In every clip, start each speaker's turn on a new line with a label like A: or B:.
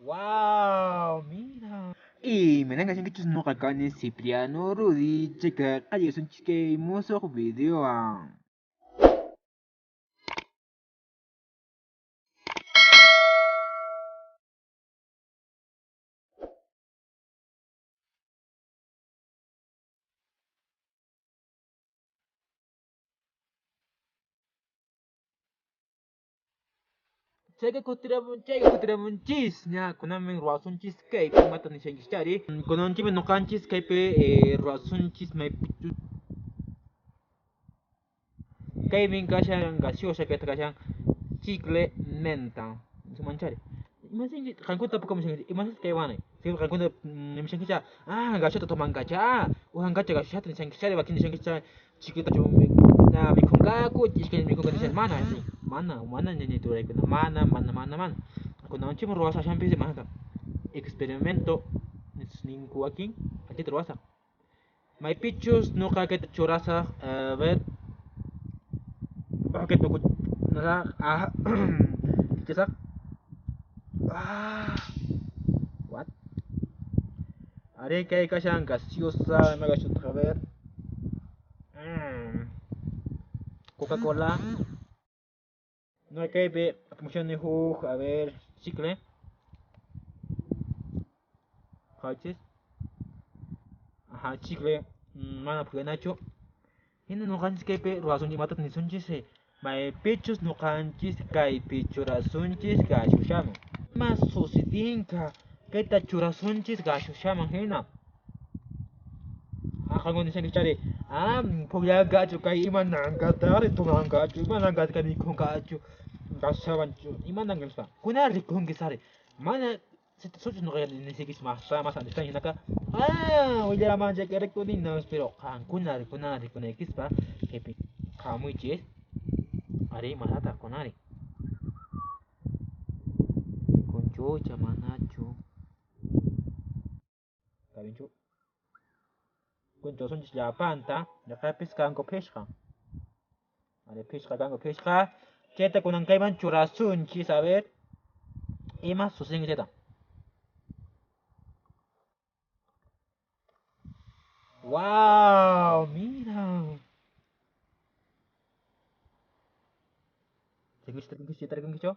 A: Wow, mira. Imaynan kashankichis noqa kani Cipriano Rudy, chayka qallarisunchis kay musuq videowan. Chayqa kutiramun, chayqa kutiramunchis ña kunanmi ruwasunchis kaypi imata nishanchis chari. Kunanchikmi nuqanchis kaypi ruwasunchis maypichus kaymin kashan gaseosa kayta kashan chicle menta nisunman chari. Imasinki qankuna tapukamushankichis imasas kay wani qankuna nimushankichis ah gaseota tomankacha ujankacha gaseosata nishankichis chari wakin nishankichis chari Chicletachu mikhunqaku, iskaynin mikhunqa nishan mana mana mana ñañayta ruraykuna mana mana mana mana kunanchikmi ruwasashanpis imanasqa experimento ninku wakin anchata ruwasaq maypichus nuqa kayta churasaq a ver kay tukuchisaq what Arí, kay kashan gaseosa, ima gaseosa, a ver. Coca-Cola. No, kaypi apamushani huk, a ver, chicle. Qhawachis. Ajá, chicle, mana phuyanachu. Hina nuqanchis kaypi ruwasunchis imatataq nisunchis maypichus nuqanchis kaypi churasunchis gaseosaman. Ima sucedinqa kayta churasunchis gaseosaman hina. Qankuna nishankichis chari ah pukllanqachu kay imananqataqri tomanqachu imananqataq mikhunqachu gaseosawanchu imananqa nispa. Kunan rikunki sari mana Sichus noqa nisaykichis masta masta nispan hinaqa ah willaraman chayqa rikuni pero qankuna rikuna rikunaykispa kaypi qhamuychis arí masataq kunari rikunchucha manachu kabinchu kunchusunchis llapanta ñaqapis kanku phishqa Ari phishqa kanku phishqa. Chayta kunan kayman churasunchis, a ver. Ima suceden chayta. Wow, mira. Rikunkichu, rikunkichu?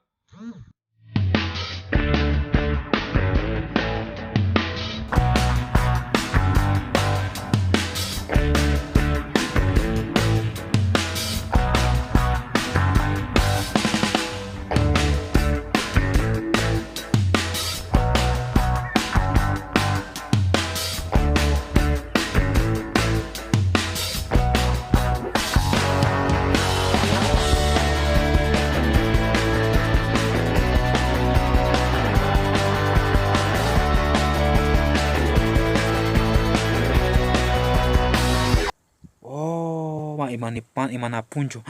A: Oh, imanipan imanapunchu.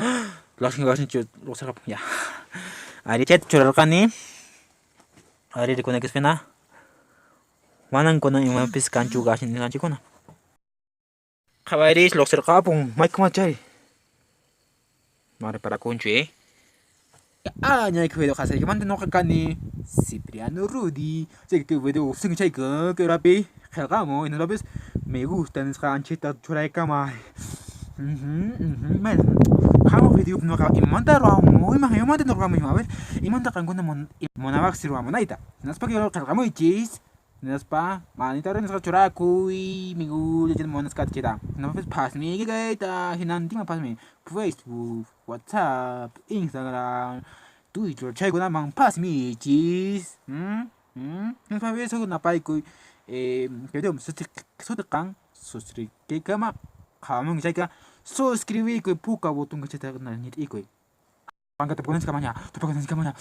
A: Ya. Ari chayta churarqani. Ari rikunaykipina. Manan kunan imapis kanchu gashi nisqanchikkuna. Qhawaris lluqsirqapun maykuma chay. Mana reparakunchu eh. Ah, ñayku video qasaykumanta noqa kani Cipriano Rudy. Chay kay video gustan chayqa kay rapi qillqamuy hinaspapis me gusta nisqa anchita churaykamay. Hamuq videopi noqa imamanta ruwamuyman imamanta ruwamuyman a ver imanta qankuna munawaqsi ruwamunayta hinaspa kay qillqamuychis. Hinaspa manita nisqa churakuy miguel munasqata chayta hinaspapas phasmi kayta hinantinman phasmi Facebook, WhatsApp, Instagram, Twitter chaykunaman phasmiychis hinaspapas napaykuy sutiqan suscribikama qhawamunki chayqa suscribikuy puka botonqa chayta ñit'ikuy. Panka tupakunanchikkamaña tupakunanchikkamaña.